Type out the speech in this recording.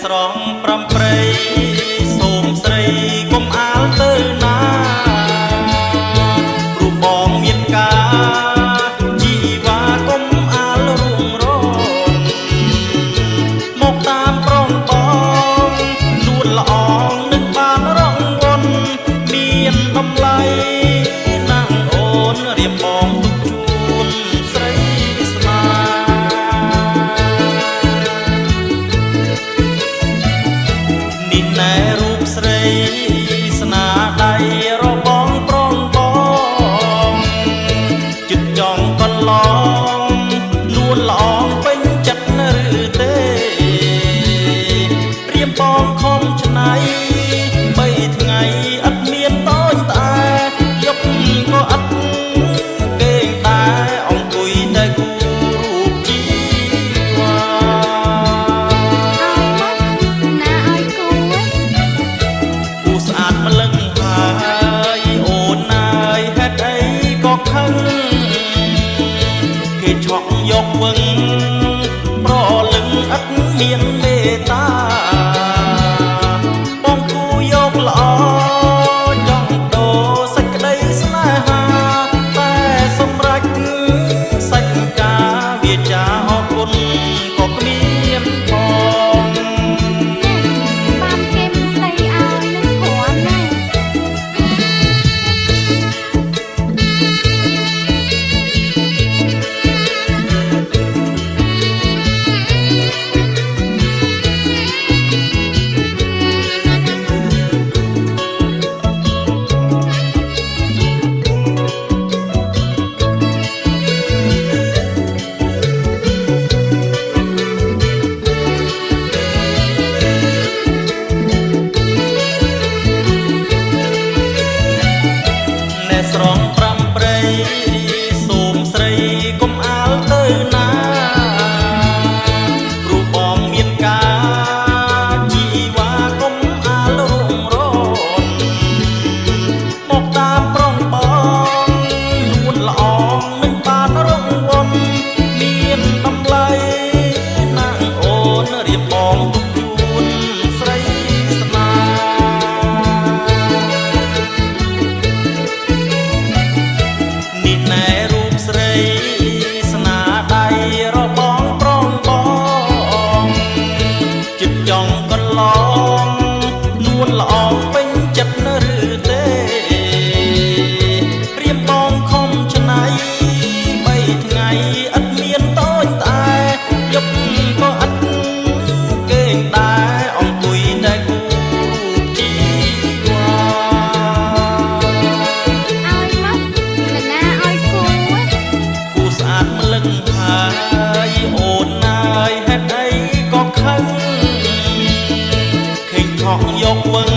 ស្រង់ប្រាំព្រៃសូមស្រីកុំអាលទៅណាព្រោះបងមានការជីវ៉ាកុំអាលរុងរងមកតាមប្រងបងនួនល្អងនឹងបានរងវន់មានតម្លៃណាស់អូនរៀបបងទុកជូនស្រីស្នានេះណែរូបស្រីស្នាដៃរបងប្រងបងចិត្តចង់កន្លងនួនល្អងពេញចិត្តឬទេព្រៀមបងខំឆ្នៃបីថ្ងៃឥតមានតូចត្អែយប់ក៏ឥតគេងដែរអង្គុយតែគូរូបជីវ៉ា ឲ្យមកណាឲ្យគូ គូស្អាតម្លឹងហើយអូនណាយហេតុអីក៏ខឹងគេឆក់យកវឹងប្រលឹងឥតមានមេត្តាបងគូយកល្អចង់ដូរសេចក្តីស្នេហាតែសម្រេចសាច់ការវាចាអរគុណក៏គ្មានផង ណែបានគេមិនស្ដីឲ្យនឹងគ្រាន់ណា ណែស្រង់ប្រាំព្រៃសូមស្រីកុំអាលទៅណាព្រោះបងមានការជីវ៉ាកុំអាលរុងរនមកតាមប្រងបងនួនល្អងនឹងបានរងវន់មានតម្លៃណាស់អូនរៀបបងទុកជូនស្រីស្នា នេះណែរូបស្រីស្នាដៃរបងប្រងបងចិត្តចង់កន្លងនួនល្អងពេញចិត្តឬទេព្រៀមបងខំឆ្នៃបីថ្ងៃឥតមានតូចត្អែយប់ក៏ឥតគេងដែរអង្គុយតែគូរូបជីវ៉ា ឲ្យមកណាឲ្យគូ គូស្អាតម្លឹងហើយអូនណាយហេតុអីក៏ខឹងឃើញថក់យកវឹង